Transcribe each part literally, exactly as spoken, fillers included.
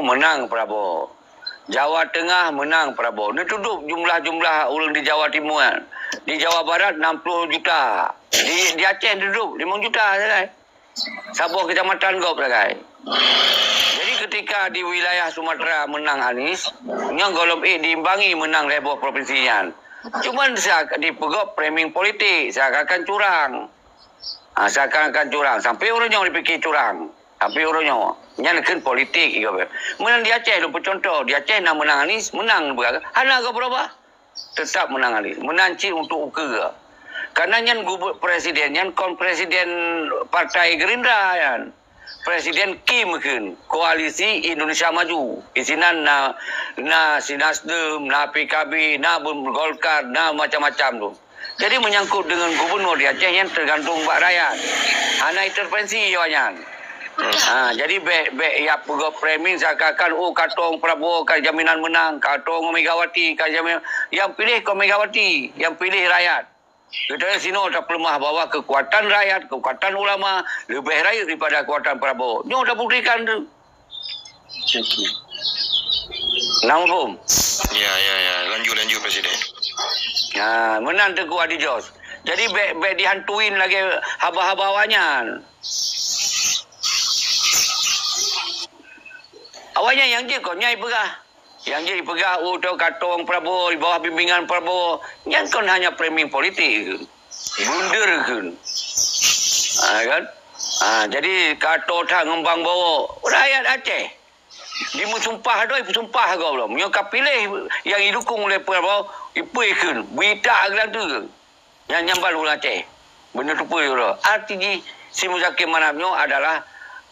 Menang Prabowo. Jawa Tengah menang Prabowo. Neutudôp jumlah-jumlah ureuëng di Jawa Timur. Di Jawa Barat enam puluh juta. Di, di Aceh neutudôp limong juta sagai. Saboh kecamatan gob sagai. Jadi ketika di wilayah Sumatera menang Anies, nyoe gohlom ék diimbangi menang lhée boh provinsi nyan. Cuman sa-, dipeugöt framing politik, seakan-akan curang. Ha, seakan-akan curang. Sampai uroe nyoe dipike curang. Sampai uroe nyoe. Nyan kheun politik. Meunan di Aceh lôn peucuntoh. Di Aceh na menang Anies, menang. Hana geuh beurubah. Tetap menang Anies. Menang cit untuk ukeue. Karena nyan gubuk presiden, nyan kon presiden Partai Gerindra nyan. Presiden Kim kheun, Koalisi Indonesia Maju. Isinan na, na si Nasdem, na P K B, na Golkar, na macam-macam tu. Jadi menyangkut dengan gubernur di Aceh nyan tergantung bak rakyat. Hana intervensi awaknyan. Ha, jadi bèk, bèk ya peugah framing seakan-akan, oh, katong Prabowo ka jaminan menang, katong Megawati ka jaminan. Yang pilih kon Megawati, yang pilih rakyat. Geutanyoe sinoe tapeuleumah bahwa kekuatan rakyat, kekuatan ulama leubeh rayeuk daripada kekuatan Prabowo. Nyoe tabuktikan tu. Oke. Nah, muphom? Ya, ya, ya. Lanjut, lanjut, Presiden. Nah, meunan Teungku Adi Jos. Jadi, bèk, bèk dihantuin lagèe haba-haba awaknyan. Awaknyan nyang jeuet kon nyan jipeugah. Nyang jeuet jipeugah, "Oh, teuh katong Prabowo, di bawah bimbingan Prabowo." Nyan kon hanya framing politik kheun. Blunder kheun. Ha, kan? Ha, jadi kato that ngembang bawa rakyat Aceh. Dimeusumpah tu, ipeusumpah gob lom. Nyoe ka piléh nyang jidukong lé Prabowo, ipeu kheun. Bita geulanteue. Nyan, nyan ban ureuëng Aceh. Beuneuteupeu uroe. Arti jih, si Muzakir Manaf nyoe adalah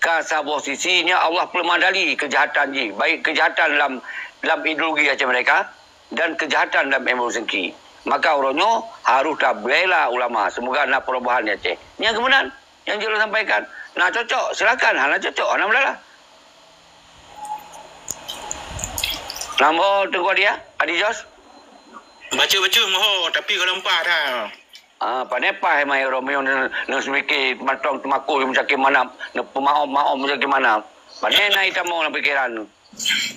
ka saboh sisi nyoe Allah peuleumah dali keujahatan jih, baik keujahatan lam, lam ideologi Aceh Merdeka dan keujahatan lam M O Sengki. Maka uroe nyoe harôh tabela ulama, seumoga na peurubahan di Aceh. Nyang keumeunan, nyang jeuet lôn sampaikan, na cocok, silakan, hana cocok, hana masalah. Nambah Teungku Adi, ya? Adi Jos? Baca-baca moho, tapi kalau empat ha. Ah, pane paih mai Romeo neu-, neuseumiké mantong teumakot Muzakir Manaf, neupeumaom-maom Muzakir Manaf. Pane na itamong lam pikeran.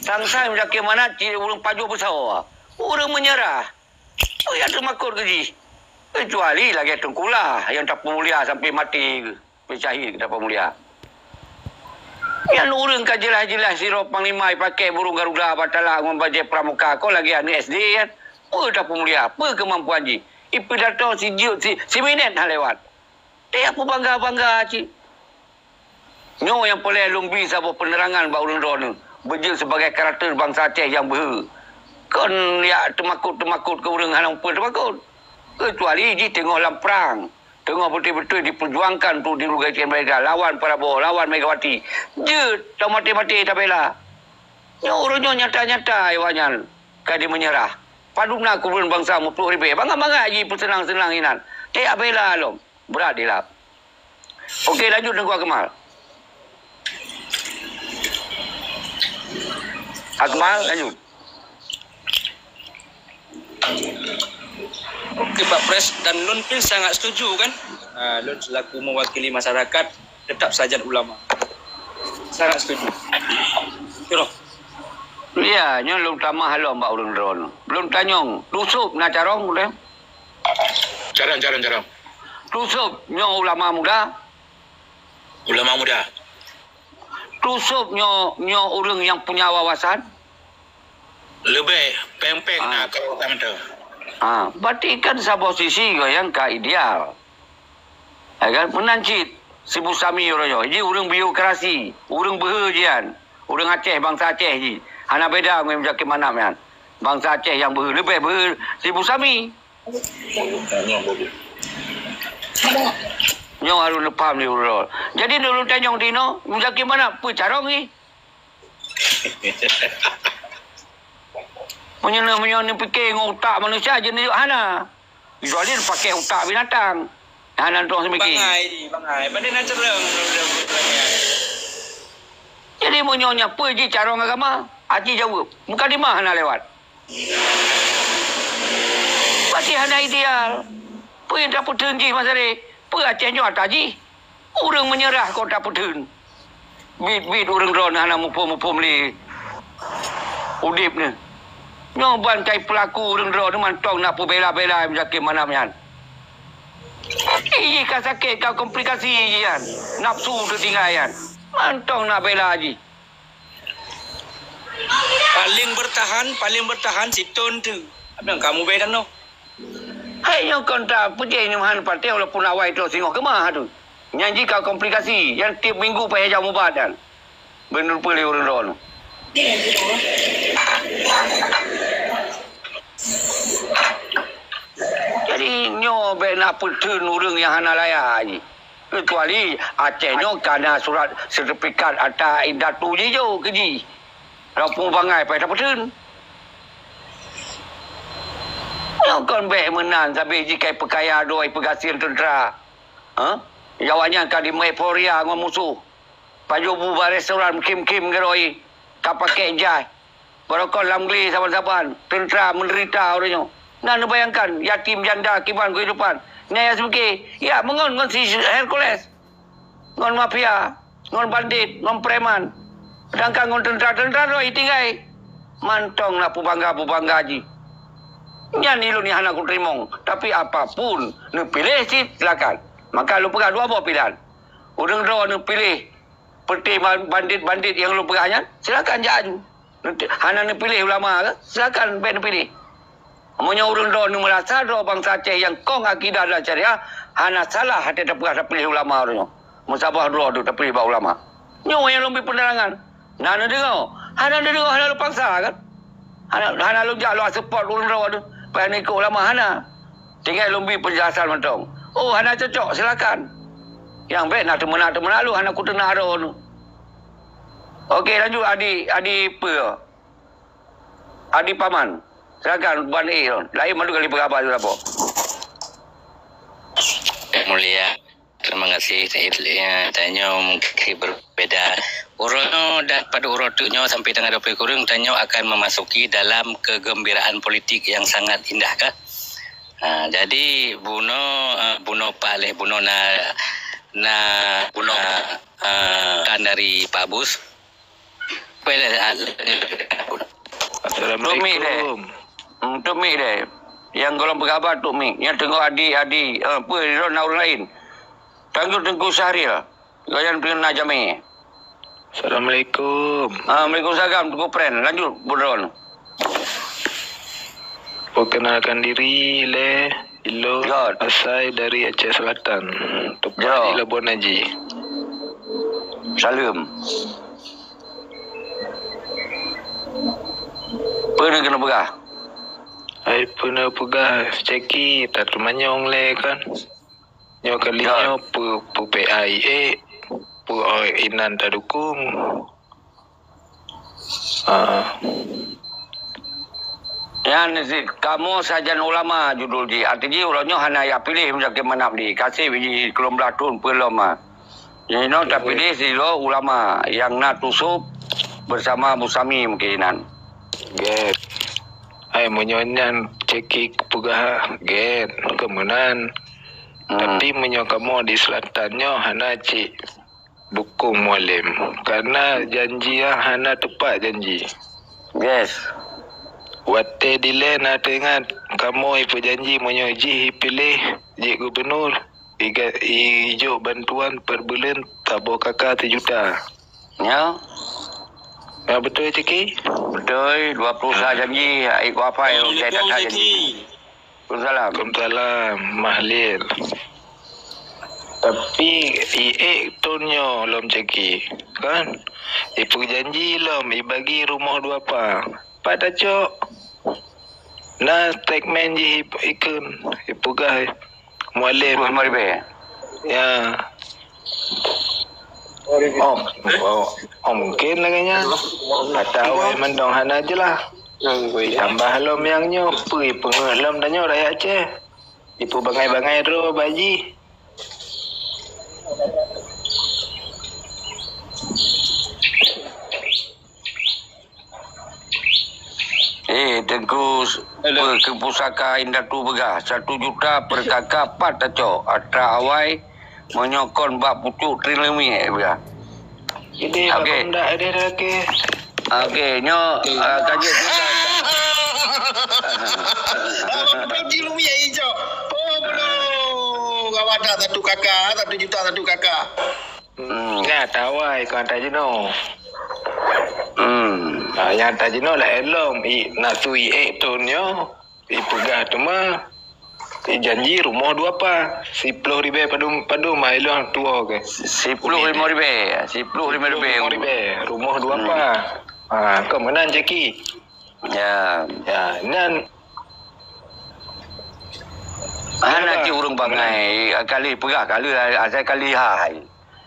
Sang-sang Muzakir Manaf cit ureuëng pajoh beusawa. Ureuëng meunyeurah. Peue nyang teumakot keu jih? Keucuali lagèe Teungku Lah nyang tapeumulia sampai maté geuh. Peucahit tapeumulia. Nyan ureuëng ka jeulaih-jeulaih sidroe panglima jipakèk burông Garuda, batala ngon bajèe pramuka, kon lagèe aneuk S D nyan. Peue tapeumulia? Peue keumampuan jih? Ipeudato sijeuet si, siminét hana lewat. Teuh peubangga-bangga cit. Nyoe nyang peureulèe lôn bi saboh peunerangan bak ureuëng droeneuh. Beujeuet sibagai karakter bansa Aceh nyang beuhe. Kon jak teumakot-teumakot keu ureuëng hana peue teumakot. Keucuali jih teungoh lam prang. Teungoh beutôi-beutôi diperjuangkan untuk ideologi Aceh Merdeka lawan Prabowo, lawan Megawati. Jeuet tamaté-maté tabela. Nyoe uroe nyoe nyata-nyata awaknyan ka jimeunyeurah. Padub na keureubeuen bansa muplôh ribèe. Bangat-bangat jipeuseunang-seunang inan. Teuh bela lom. Brat dilap. Oke, lanjut Teungku Akmal. Akmal, lanjut. Oke, Pak Pres, dan lôn pih sangat setuju kan? Ah, lôn selaku mewakili masyarakat tetap sajan ulama. Sangat setuju. Kira. Ya, nyoe lôn tamah lom bak ureuëng droeneuh. Lôn tanyong, Tusôb na carông deh? Carông, carông, carông. Tusôb nyoe ulama muda? Ulama muda. Tusôb nyoe, nyoe ureuëng nyang punya wawasan? Leubeh, péng-péng na keu ureuëng mantong. Ah, berarti kan saboh sisi goyang ka ideal. Ya kan? Meunan cit, si Bustami uroe nyoe. Jih ureuëng birokrasi, ureuëng beuhe jian. Ureuëng Aceh, bansa Aceh jih. Hana beda ngon Muzakir Manaf nyan. Bansa Aceh nyang beuhe, leubeh beuhe si Bustami. Nyoe harôh neupaham lé uroe. Jadi, lôn tanyong dinoe, Muzakir Manaf peue carông jih? Meunyoe, meunyoe neupike ngon utak manusia, jeuet neujok hana. Kecuali neupake utak binatang. Hana tueng seumiki. Bangai di, bangai. Padahai na carông. Jadi, meunyoe nyan peue jih carông agama? Aci jaweueb. Mukadimah hana lewat. Berarti hana ideal. Peue nyang tapeutheun jih masa deh? Peue Aceh nyoe ata jih? Ureuëng meunyeurah kok tapeutheun. Bit-bit ureuëng droeneuh hana muphom-muphom lé. udeb nyoe. Nyoe ban kai peulaku ureuëng droe nyoe mantong na peubela-bela Muzakir Manaf nyan. Iji ka sakét, ka komplikasi iji nyan. Nafsu teutinggai nyan. Mantong na bela jih. Paléng beurtahan, paléng beurtahan sithon teuk. Abang kamu beda noh. Hai nyoe kon ta peujeuet nyoe han patéh walaupun awai troh singoh keumah tu. Nyan jih ka komplikasi, nyan tieb minggu payah jak mubat nyan. Beuneupeue lé ureuëng droe nyoe. Jadi nyoe bék na peutheun ureuëng nyang hana layak jih. Keucuali Aceh nyoe ka na surat sertifikat ata indatu jijok keu jih. Rampung bangai pai tapeutheun. Nyoe kon bék meunan sabe jikai peukaya droe peugasien teuntra. Ha? Awaknyan ka dimeueuforia ngon musoh. Pajoh buba restoran meukhém-khém keudroe ka pakèk jai. Barokon lam glé saban-saban teuntra meudeurita uroe nyoe. Na neubayangkan yatim janda kiban keuhidupan. Nyan ya seuke, ya meungon ngon si Hercules. Ngon mafia, ngon bandit, ngon preman. Sedangkan ngon teuntra-teuntra droe tinggai. Mantong na peubangga-peubangga jih. Nyan ilôn hana kuteurimong. Tapi apapun neupiléh cit silakan. Maka lôn peugah dua boh pilan. Ureuëng droe neupiléh Peureté ban-, bandit-bandit nyang lôn peugah nyan, silakan jak aju. Nanti hana neupiléh ulama ke? Silakan bék neupiléh. Meunyoe ureuëng droe neumeurasa droe bansa Aceh nyang kong akidah dan syariah, hana salah até tapeugah tapiléh ulama uroe nyoe. Meusaboh droe tu tapiléh bak ulama. Nyoe nyang lôn bri peunerangan. Na neudeungoe? Hana neudeungoe, hana lôn paksa kan? Hana, hana lôn jak lôn support ureuëng droe tu. Payah neuikot ulama, hana. Tinggai lôn bri peunjelasan mantong. Oh, hana cocok, silakan. Nyang bék na teumeunak-teumeunak lôn, hana kuteuna droe nyoe. Oke, lanjut Adi, Adi peue? Adi Paman. Silakan, ban éh lôn. Laén mandum kali peugah haba tu lapo. Mulia. Terima kasih, Said. Ya, tanyoe mungkin berbeda. Uroe nyoe dan pada uroe tu nyoe sampai tanggal dua puluh kurang, tanyoe akan memasuki dalam kegembiraan politik yang sangat indah kah? Ha, jadi bunoe, eh, bunoe paleh, bunoe na, na, bunoe, eh, kan dari Pak Bus. Assalamualaikum. Tok Mik deh. Hmm, Tok Mik deh. Nyang gohlom peugah haba Tok Mik. Nyang teungoh Adi, Adi. Eh, peue, droe na ureuëng laén. Tanggul Teungku Syahril. Goyang teungoh na jamé. Assalamualaikum. Ah, waalaikumsalam, Teungku Pren. Lanjut, budron. Perkenalkan diri, le. Ilôn asai dari Aceh Selatan, tepat di Labuan Haji. Saleuem. Peue keuneuk peugah? Hai peue keuneuk peugah, Ceki, tateumanyong lé kan. Nyoe kali nyoe peu, peu P I A, peu inan tadukong. Ah. Nyan cit, kamoe sajan ulama judul jih. Arti jih uroe nyoe hana jak piléh Muzakir Manaf di. Kaseb jih keulom blah thon peulom ah. Jinoe tapiléh sidroe ulama nyang na Tusop bersama Abu Sami mungkin inan. Gét. Hai meunyoe nyan Ceki peugah gét, keu meunan. Hmm. Tapi meunyoe kamoe di selatan nyoe hana cit dukong Mualem, karena janji hana teupat janji. Yes. Watée dilée na teuingat kamoe ipeujanji meunyoe jih ipiléh jeuet gubunur, iga-, ijok bantuan per buleuen saboh K K sijuta. Ya. Ya, beutôi, Ceki? Beutôi, dua puluh sa janji, ikot hafai, janji. Waalaikumsalam. Waalaikumsalam, Mahlil. Tapi, iék thon nyoe lom Ceki, kan? Ipeujanji lom, ibagi rumoh dua pa. Pat tacok? Na statement jih ip-, ikheun, ipeugah Mualem. Peuet ribèe. Ya. Oh, oh, oh, mungkin lagèe nyan. Ata awai mantong hana jeulaih. Tambah lom nyang nyoe, peue peungeut lom tanyoe rakyat Aceh. Ipeubangai-bangai droe bak jih. Eh, Teungku, pe-, keu pusaka indatu peugah, satu juta per K K pat tacok. Atra awai, meunyoe kon bak pucuk trileumiek peugah. Jadi, okey. Abang dak ada lagi. Okey, nyoe, ah, ka jeuet. Oh, betul, Cik Lumi, ya, Icok. Oh, betul. Gawat dah, satu kakak, satu juta, satu kakak. Hmm. Nah, tawai kau hantar jinoe. Hmm. Ah, nyang hantar jinoe lah elom. I, nafeusu i ék thon nyoe. Ipeugah teuma, ijanji rumoh dua pa. Siploh ribèe padum, padum ai lôn tuwoe keu. Siploh limong ribèe, siploh limong ribèe. Siploh limong ribèe, rumoh dua pa. Hmm. Ha, keu meunan Jeki. Ya. Ya, nyan. Hana cit ureueng bangai, kali peugah, kali asai kali hai.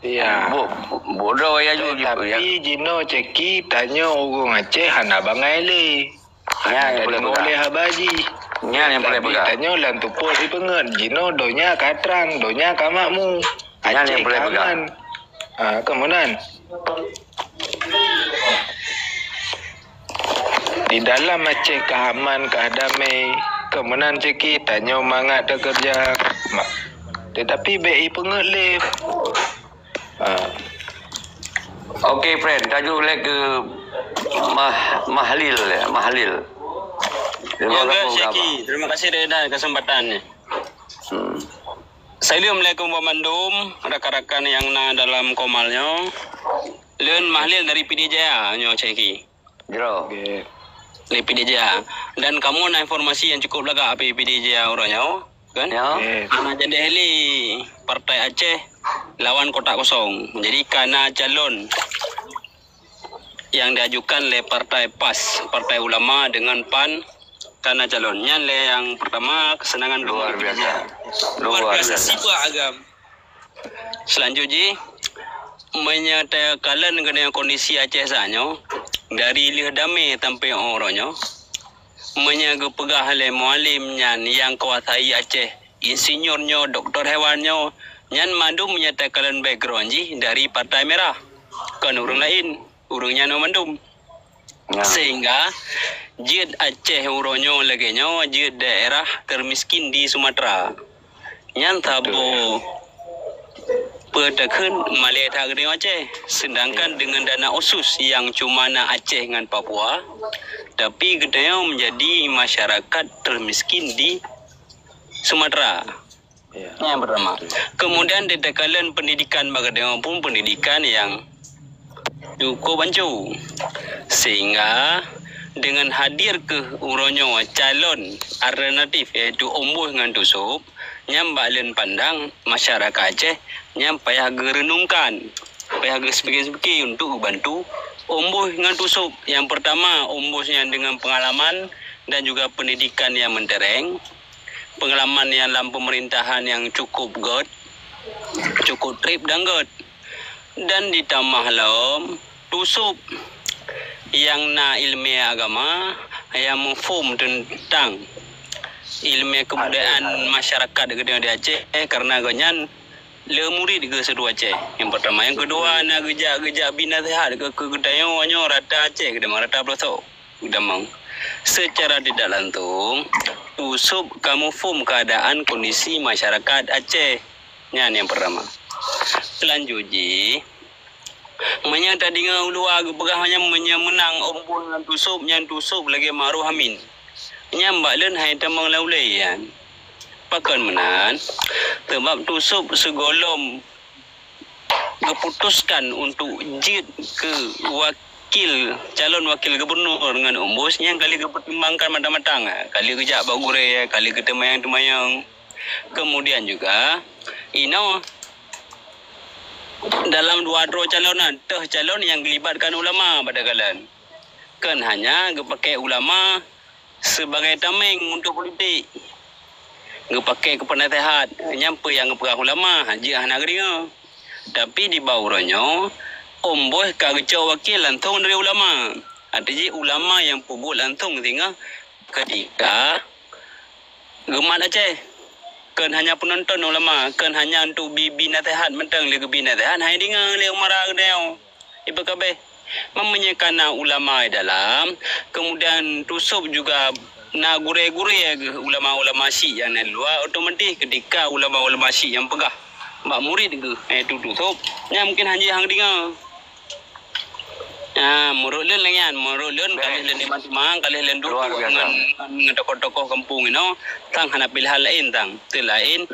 Ya. Bo-, bodoh ya ju. Tapi jinoe Jeki tanyoe ureueng Aceh hana bangai lé. Nyan nyang peureulèe peugah. Haba jih. Nyan nyang peureulèe peugah. Tanyoe lam tupot ipeungeut, jinoe donya ka trang, donya ka makmu. Nyan nyang peureulèe peugah. Ha, keu meunan. Di dalam Aceh ka aman, ka damé, keu meunan Jeki tanyoe mangat teukeureuja. Ma-, tetapi bèk ipeungeut lé. Ah. Okey, friend, tajuk lé keu Mah-, Mahlil, ya, Mahlil. Ya, enggak, Syeki. Terima kasih dah, dah kesempatan ni. Hmm. Salam alaikum buat mandum rakan-rakan nyang na dalam komal nyoe. Lôn Mahlil dari Pidie Jaya nyoe, Syeki. Jroh. Okey. Lé Pidie Jaya. Dan kamoe na informasi nyang cukup lagak Pidie Jaya uroe nyoe, kan? Ya. Okey. Hana jadi ahli Partai Aceh lawan kotak kosong. Jadi ka na calon nyang diajukan lé Partai pas, Partai Ulama dengan pan ka na calon. Nyan lé nyang pertama, kesenangan luar biasa. Luar biasa. Sibak agam. Seulanjut jih, meunyoe takalon keuneuk kondisi Aceh saat nyoe, dari lheueh damé sampoe uroe nyoe, meunyoe geupeugah lé Mualem nyan nyang kuasai Aceh, insinyur nyoe, doktor hewan nyoe, nyan mandum meunyoe takalon background jih dari Partai Merah, kon ureueng laén, ureueng nyan mandum. Ya. Sehingga jeuet Aceh uroe nyoe lagèe nyoe jeuet daerah termiskin di Sumatera. Nyan saboh peutakheun malèe that geutanyoe Aceh. Sedangkan dengan dana otsus nyang cuma na Aceh ngan Papua, tapi geutanyoe menjadi masyarakat termiskin di Sumatera. Ya. Nyang pertama. Kemudian ditakalen pendidikan bak geutanyoe pun pendidikan nyang cukup ancu. Sehingga dengan hadir keu uroe nyoe calon alternatif, yaitu Ombos ngan Tusop, nyan bak lôn pandang masyarakat Aceh nyan payah geurenungkan, payah geuseupiké-seupiké untuk geubantu Ombos ngan Tusop. Nyang pertama, Ombos nyan dengan pengalaman dan juga pendidikan nyang meuntèreng, pengalaman nyang lam pemerintahan nyang cukup göt, cukup trép dan göt. Dan ditamah lom, Tusop nyang na ileumèe agama, nyang muphom teuntang ileumèe kebudayaan masyarakat geutanyoe di Aceh, karena gobnyan le murit geuh seudua Aceh. Nyang pertama, nyang keudua na geujak-geujak bi naseuhat keu, keu geutanyoe nyoe rata Aceh, geutanyoe rata peulosok. Damang. Secara tidak langsung, Tusop ka muphom keuadaan kondisi masyarakat Aceh. Nyan nyang pertama. Seulanjut jih, meunyoe tadeungoe u luwa geupeugah nyan meunyoe meunang Ombos ngon Tusop, nyan Tusop lagèe Ma'ruf Amin. Nyan bak lôn hai tamong lam ulèe nyan. Pakon meunan? Sabab Tusop sigohlom geuputuskan untuk jeuet keu wakil, calon wakil gubernur ngon Ombos nyan ka lheueh geupeutimangkan matang-matang, ka lheueh geujak bak gurèe, ka lheueh geuteumanyong-teumanyong. Kemudian juga, inoe dalam dua droe calon nyan, toh calon nyang geulibatkan ulama bak takalon. Kon hanya geupakè ulama sebagai tameng untuk politik. Geupakè keu peunaseuhat, nyan peue nyang geupeugah ulama, jeuet hana geudeungoe. Tapi di bak uroe nyoe, Ombos ka geucok wakil langsong dari ulama. Arti jih ulama nyang peubuet langsong singoh ketika geumat Aceh. Kon hanya peunonton ulama, kon hanya untuk bi, bi naseuhat mantong lé geubi naseuhat, hai deungoe lé umara geutanyoe. Ipeukabeh. Meunyoe ka na ulama di dalam, kemudian Tusop juga na gurèe-gurèe geuh, ulama-ulama syiek nyang na luwa, otomatis ketika ulama-ulama syiek nyang peugah bak murit geuh, iaitu Tusop, nyan mungkin hana jih han geudeungoe. Ah, menurut lôn lagèe nyan, menurut lôn, ka lheuh lôn iman-iman, ka lheuh lôn duek ngon, ngon tokoh-tokoh kampung inoe, tang hana pilihan laén tang. Teu laén,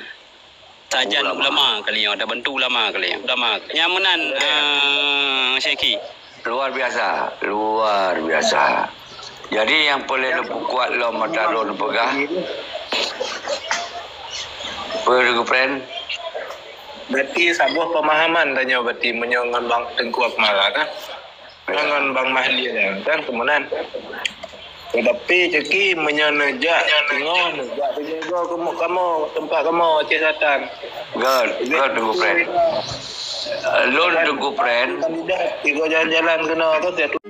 sajan ulama kali nyoe, tabantu ulama kali nyoe. Ulama. Nyang meunan, ah, Syekhi. Luar biasa, luar biasa. Jadi nyang peureulèe lôn peukuat lom mata lôn peugah. Peue, Teungku Pren? Berarti saboh pemahaman tanyoe berarti meunyoe ngon Bang Teungku Akmal lah, kan? Ngon Bang Mahdi nyan, kan, keumudian. Tetapi caki meunyoe neujak teungoh, neujak teungoh kamoe, kamoe, teumpat kamoe, Aceh Selatan. Good, good, Teungku Pren. Lôn, Teungku Pren. Kandidat, tiga jalan-jalan keunoe, kan,